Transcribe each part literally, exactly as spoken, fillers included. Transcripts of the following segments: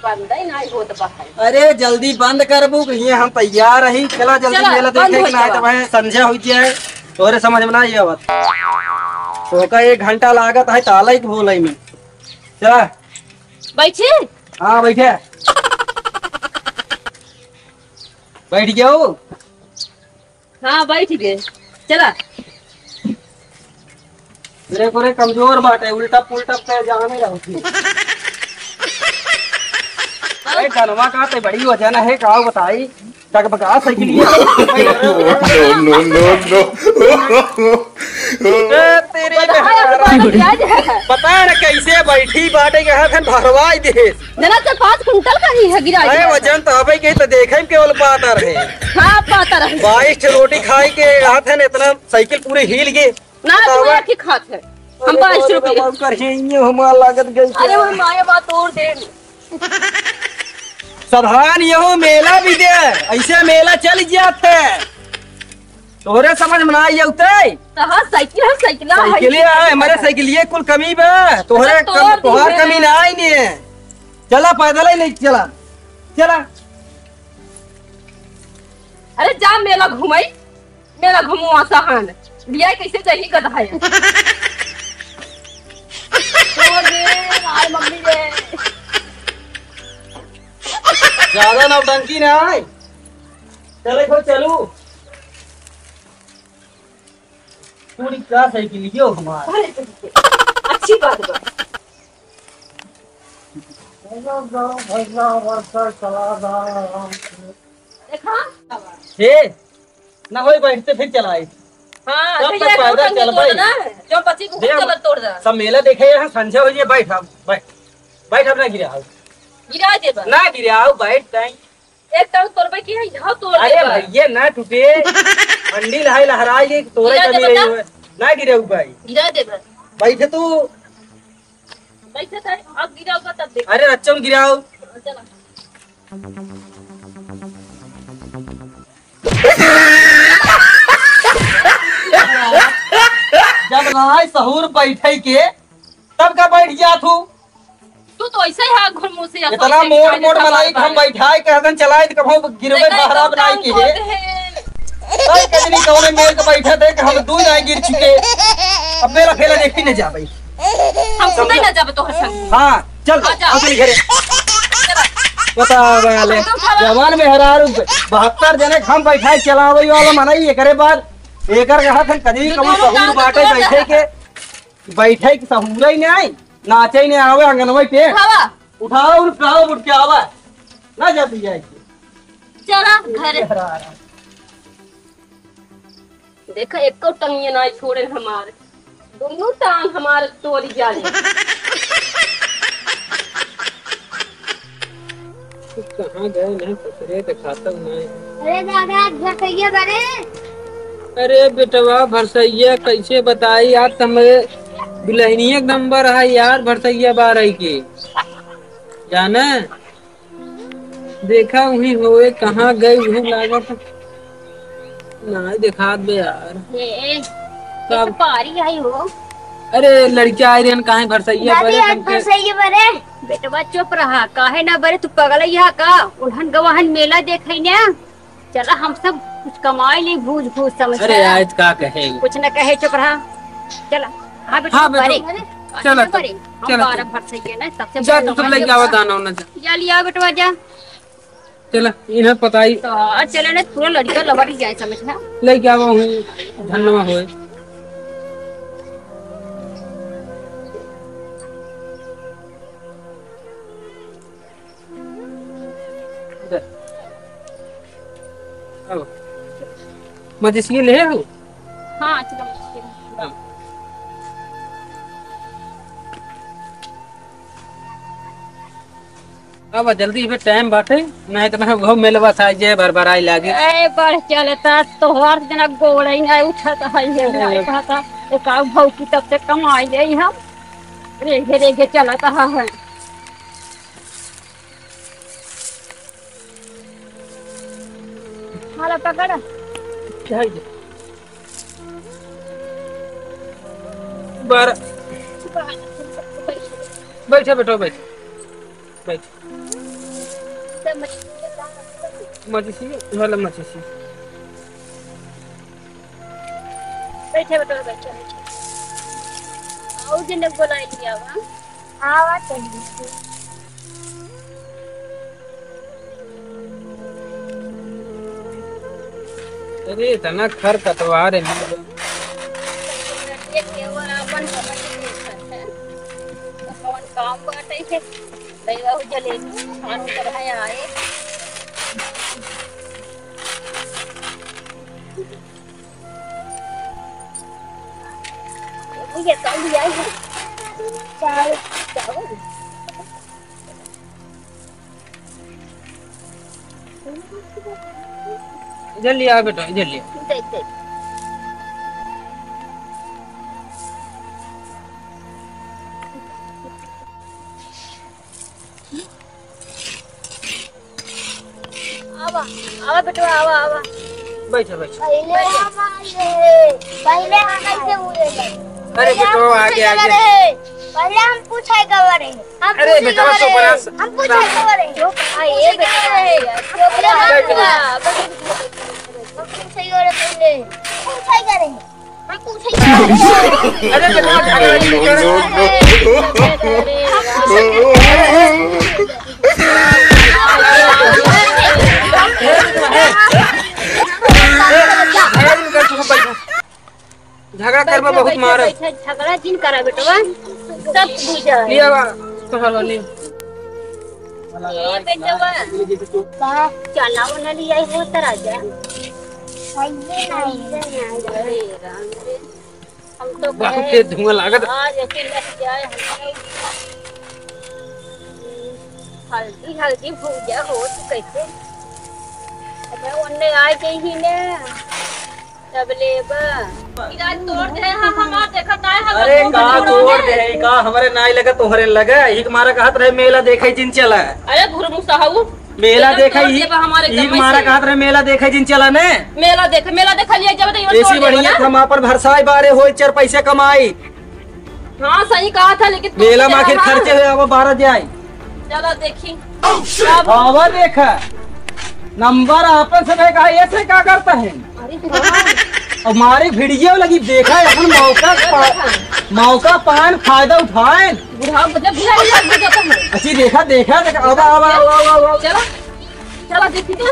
बंद ही नहीं होत बा है। अरे जल्दी बंद करबू कि ये हम तैयार रही। चला जल्दी चला, मेला बंद देखे हो कि ना, जावा। तो भाई संझा हो जाए, तोरे समझ में ना आवत। तो का एक घंटा लागत है ताला ही खोले में। चला। बैठे? हाँ बैठे। बैठ गयो। हाँ, बैठ गए। चला। मेरे को रे कमजोर बाटे, उल्टा पुल्टा पे जाने रहती। अरे गनवा का ते बड़ी वजन है, का बताई? डगबगा साइकिल ये। No, no, no, no। ए, तेरी बता यार, बता यार। पता न कैसे बैठी बाटे के हाथ में भरवाई दे। जना चार पाँच कुंटल का ही है गिरा अरे दिया। वजन तो अबे के तो देखे में केवल पातर है। हाँ, पातर है। बाईस ठे रोटी खाई के हाथ है न इतना साइकिल पूरे हिल गए। ना, बतावा। तू एक ही खात है। हम अरे बाईस रुपये। बाबा, कहीं ये हमार लागत गई। अरे वो माया बात तोड़ दे। सावधान यहो मेला भी दे, ऐसे मेला चल जात है। तोहरे समझ में ना आई उतरे। कहाँ साइकिल है, साइकिल है। साइकिल है, हमारे साइकिल ये कुल कमी बा। तोहरे अरे तोड़ कम-, दी तोहार है। कमी ना आई ने। चला पैदल ही नहीं चला। चला। अरे जा मेला घुमाई, मेला घुमवा सहन। लिया कैसे जाही गधा है। तोड़ दे, मार मम्मी रे। ज्यादा नौटंकी ना आए। चले खो चलू। पूरी का साइकिल यो हमार। अरे, अच्छी बात बा। देखा? हे, ना होई बैठते फिर चलाई। हाँ, सब तो तो ये पैदल नौटंकी चल तोड़ भाई। ना, जो बची को देख, चल तोड़ दे। सब मेला देखे यहाँ संझा हो जाए, बैठ अब, बैठ। बैठ अब ना गिराओ। गिरा देबा। ना गिराओ, बैठ तई। एक टांग तोड़बे की है, यहाँ तोड़ अरे देबा। भैया ना टूटे। अंडी लहाई लहराई के तोरे गिरा कमी देबा रही का? हो। ना गिरे भाई। गिरा देबा। बैठे तू। बैठे थे, अब गिराओगा तब देख। अरे रच्चम गिराओ। चला। जब नाय सहूर बैठे के, तब का बैठ गया तू? तू तो ऐसे ही हाथ घुरमुसे या इतना सोचे कि मोड़ काहे मोड़ का मलाई बात हम है। बैठाए के हदन चलाए तो कभो गिरवे देखा बहरा एकदम बनाए काम की है। करते हैं। तब कजरी कौने मेल के बैठे थे कि हम दू जाए गिर चुके। अब मेला फेला देखी न जाबे। हम सुने ना जाबे तोहर संग। हाँ, चल, आ जा। हम चली घरे। चला। बता वाले, हम तो खबर जवान में हरारू बहत्तर जने हम बैठाए चलावे वाला मनई एकरे बाद एकर कहा था कजरी ये कौन दोनों सहूर काम बाटे तो बैठे के। बैठे के सहूरे ही नहीं आई, नाचे ही नहीं आवे आंगनवा पे। उठावा। उठाओ, उठाओ, उठ के आवा। ना जाती जाए के। चला घरे। देखा, एको टंगिया ना छोड़े हमार, दोनों टांग हमार तोड़ी जाले। कहाँ गए नहीं ससुरे, देखाता नहीं। अरे दादा, आज भरसैया बरे। अरे बेटवा, भरसैया कैसे बताई यार, तुम्हें दुल्हनिया के नंबर है यार, भरसैया बारह के, जाने देखा उही होए, कहाँ गई उही लागत। नाहीं देखात बे यार। ए, ए, तब ये तो पारी आई हो। अरे लड़किया आए रहन, काहे भरसैया दादी, बरे आज तुमके? भरसैया बरे। बेटवा चुप रहा, काहे ना बरे, तू पगल ही है का? उल्हन गवाहन मेला देखे ना। चला हम सब कुछ कमाई ली, भूज भूज समझ अरे के। आज का कहे? कुछ न कहे, चुप रहा। चला। हाँ बेटा, हाँ बेटा, बरे। चला चला, तू, बरे। हम चला बारह तू। भरसैया ना, सबसे जा बड़े तू सब हमारे लइके आवा, दाना उना जा। जा लिया बेटवा जा। चला, इन्हें पताई। तो आज चले ना, पूरा लड़का लवर ही जाए समझ ना। लइके आवा हूँ, धन्यवा होए। इधर। अब मजिसिया ले हो? हाँ, चलो। हाँ। अब जल्दी इबे टाइम बाटे, नहीं तो ना घाव मेलवा साइज है, भर भराई लागे। ए, बढ़ चलता, तोहर जना गोड़ ही नहीं उठत है, ये नहीं उठता। एक आउ भौकी तब से कमाई जाई हम। रेगे, रेगे चलत हा है। माला पकड़। जाइए। बारह। बैठा बेटो, बैठ। बैठ। मछली वाला मछली। बैठे बेटा, बैठे, बैठे। आओ जने बोलाई लिया बा। हाँ, बात कर लीजिए। अरे, इतना खर पतवार है। ये केवल आपन समझ में नहीं आता है। तो कौन काम बाटे के? भाई, वो जलेबी खान कर है आए। ये तो लिया है। चावल, चावल। इधर लिया बेटा, इधर लिया। देख, देख। आवा, आवा बेटवा, आवा, आवा। बैठो, बैठो। पहले हम आए, पहले हम कैसे हुए थे? अरे पहले हम बेटवा, आगे, पूछे आगे। गए। पहले हम पूछे गए रहे। हम अरे पूछे बेटवा, गए चुप रहे। रह। हम पूछे गए रहे। चुप, आ, ये बेटा है यार। चुप रह, चुप रह। हम पूछे गए रहे पहले। पूछे गए रहे। अरे बेटा, झगड़ा नहीं कर। झगड़ा करबा बहुत मारब। झगड़ा जिन करा बेटवा, सब बुझा है। लिया बा, तोहर वाली। ए बेटवा, का? चना उना लिया हो त राजा। खाइए नहीं। अरे राम रे, हम तो बाप गए। के धुआं लागत। आज अकेले जाए हम। हल्दी, हल्दी भूजा हो तू कैसे? अच्छा, उनने आ गई ही ने। तब लेबा। इधर तोड़ दे, हम हमार देखत आए, हम अरे लोग का तोड़ तोड़ दे। दे, का हमरे नाई लगा, तोहरे लगा। एक मारा कहत रहे, मेला देखे जिन चला। अरे घुरमुसा हऊ। मेला एकदम देखे तोड़ ही, देबा हमारे ही एकदम मारा ऐसे। कहत रहे, मेला देखे जिन चला ने। मेला देखे, मेला देखे लिए जब तो इवन ऐसी तोड़ देबा बढ़िया ना। हम आपन भरसाई बारे होई, चार पैसे कमाई। हाँ, सही कहा था, लेकिन तू मेला में आखिर खर्चे हुए, अब बारह जाए। चलो देखी। आवा देखा, नंबर आपन से नहीं कहा, ऐसे का करता है? अरे हाँ। अब मारे वीडियो लगी, देखा है, अपन मौका पा-, मौका पान फायदा उठाएं। बुढ़ाऊ मतलब बुरा ही लग जाता है। अच्छी देखा, देखा, देखा, आवा, आवा, आवा, आवा, आवा। चलो, चलो देखी तो।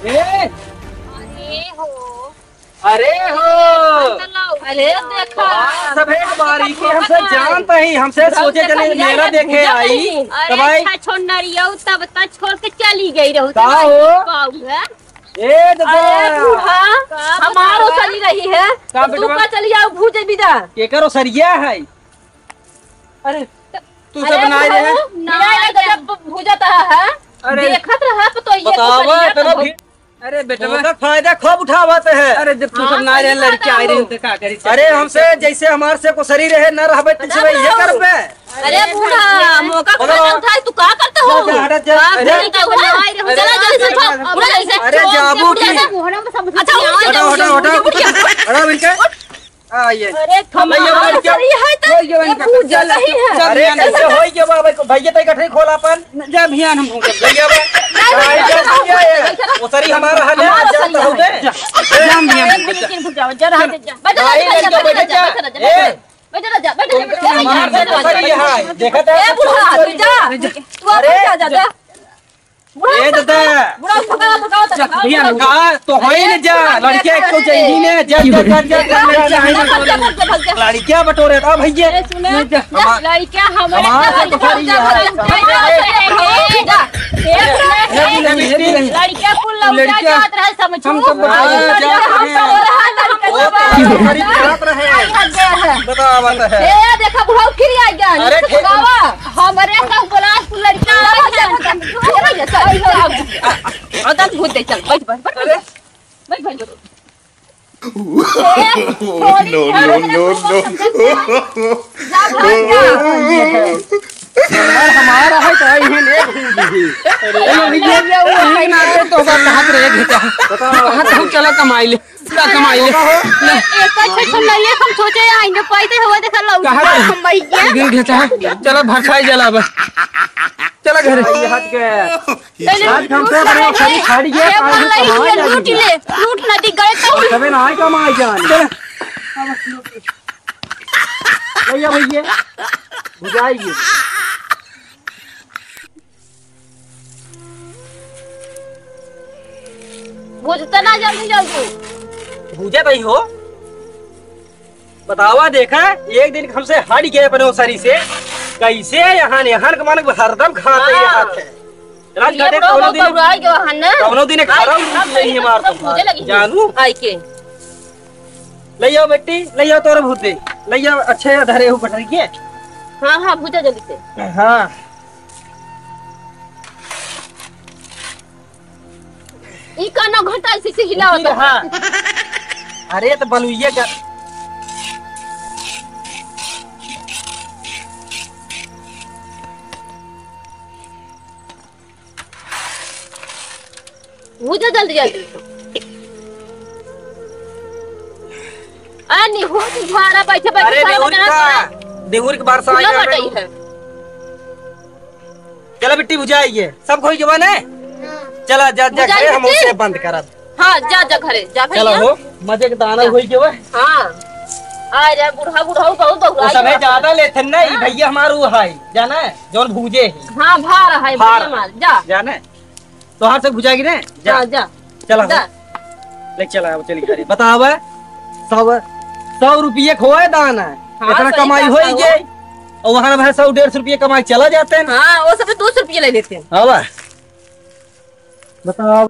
ए! अरे हो। अरे हो। अरे देखा। वाह, सब एक बारीकी हमसे जानता ही, हमसे सोचे चले मेला देखे आई। अरे तब आई। अच्छा, छोड़ ना रही हो, तब तक छोड़ के चली गई रहो। का हो? पाऊ है। ए दादा। अरे बूढ़ा, का हमारो बतावा? चली रही है। का तू बेटवा? का चली आओ भूजे बिदा। केकरो सरिया है। अरे, तू अरे सब ना रहे। बहू, ना रहे, जब भूजत है, अरे। देखत रहा तो ये बतावा, कुछ इतना नहीं भी-, अरे बेटवा। मौका फायदा खूब उठावत है। अरे, जब तू हाँ, सब ना रहे, सही लड़के बात आए रहे, हो। तो का करी? अरे, हमसे जैसे हमार से को सरी रहे, ना रहबे, तुझसे ना ये रहू। करबे। अरे बूढ़ा, मौका को बतावा। फायदा उठाए, तू का करते हो? जा, जा, हट जा। का अरे। करते हो? अरे, चला जल्दी से उठाओ, अरे, उठा जल्दी से। अरे, जाबू की। अच्छा, उठ जा, हटो, हटो, हटो। उठ जा। हटो इनके। उठ। आ, ये। अरे, भैया, कमाल भैया, करी है तो ये, ये ये इनका भूजा चल, नहीं है। चल, अरे, भैया, कैसे भैया। होई के बा, भाई, भैया, तई गठरी खोल अपन। जा, भैया, हम भूजा। भैया, बा। नहीं, नहीं, भाई, नहीं, जा, नहीं, भैया, ये। नहीं, नहीं, वो सरी हमारा हाल है, हमारा जा, सरी तो है। हो गए। जा, जा, भैया, हम भूजा। जा, जा, जा, जा, जा, जा, भाई, जा, इनका जा, बैठे जा, जा। बैठे रह जा, ए। बैठे रह जा, बैठे रह जा, हमारा बैठे रह जा। तो सरी है, देखा था? ए, बुढ़ा, तू जा। तू अपन अरे, जा, जा, जा। ए दादा। बुढ़ा भगाओ, भगाओ, जा, भगाओ, भैया, भगाओ। का तो होई न जा, लड़के को चाहिए ने, जा, जा, जा, जा, जा, जा, जा, जा, जा, जा, जा। लड़किया बटोरे, आ भैया। ए, सुने, नहीं जा, हमार, लड़किया हमारे हमार घर तो के भरी जा, है। जा, जा, जा, जा। ए, नहीं, नहीं, नहीं, नहीं। लड़किया कुल लौटा लड़किया जात रहे, समझू। हम सब बटोरे हाँ, जात रहे। हम सब रहा, लड़का वो सब तो हमारी बात रहे। आ गया है। बताओ, बात है। ए, देखा, बुढ़ऊ फिर आ गया, अरे, नहीं तो ठीक है। भगावा। हमरे का बोला, तू लड़का आ गया। अरे, भूत दे, चल, बैठ, बैठ, बैठ, बैठ, बैठ, बैठ। No, no, no, no। जा, भाग जा। यार, हमारा है तो यही ले घूम जी। अरे, ये, ये, ये, वो है ना, तो, तो बात हाथ रहे बेटा। बताओ। हाथ हम चला कमाई ले, चला कमाई ले। ले। एक तो छोटा नहीं है, हम सोचे आएंगे, पैदे हुआ देखा लौट कहाँ पे? हम भाई क्या? गिर गया था। चला भरसाई जला बस। चला घरे। ये हाथ के। पहले आज हम लूट तो अपने लूट खड़ी, खड़ी है, ये आज बोल रही कमाई है, जाएगी। लूट ले, लूट नदी गए तो। तबे ना आए कमाई जान। चला। भैया, भैया, बुझाइए। बुझते ना जल्दी जल्दी। बुझे भाई हो, बतावा देखा, एक दिन हमसे हट गए अपने ओसरी से, कैसे यहाँ, यहाँ के मन हरदम खाते ही हाँ। रहते हैं। रात ये खाते बड़ा कौनो दिन, बबुआ के वहाँ ना। कौनो दिन एक आज हरा हम उल्टी नहीं है मार सब तुम। भूजे लगी जानू। आई के। ले आओ बेटी, ले आओ तोरे भूत दे। ले आओ, अच्छे धरे हो पटरी के। हाँ, हाँ, भूजा जल्दी से। हाँ। ई का नौ घंटा ऐसे से हिला होता है? हाँ। अरे तो बलुइये का। भूजा जल्दी जल्दी। आ निहुर के घरा बैठे बैठे अरे सारा निहुर बना का, के निहुर के बार से खुला आइल बटाई है। चला बिट्टी भुजाई है, सब खोई के बने। चला जा, जा भुजाई घरे, हम बिट्टी। उसे बंद करब। हाँ, जा, जा घरे, जा चला भैया। हो, मजे के दाना होई के बा। हाँ। आ रे, बूढ़ा, बूढ़ा, बहुत बउराई वो सबे बा। ज्यादा लेथन ना, ई हाँ। भैया हमार उ है, जाना है, जौन भूजे है। हाँ, भार है, भार। भैया हमार, जा। जाने, तोहार से भुजाएगी ने, जा। हाँ, जा। चला हो। जा। ले चला, अब चली घरे। बतावा, सौ, सौ रुपये खोए दाना है। हाँ, इतना सही कमाई बात होई है। गई। और वहाँ भाई सौ डेढ़ सौ रुपये कमाई चला जाते हैं। हाँ, वो सब दो सौ रुपये ले लेते हैं। हाँ बा। बताओ।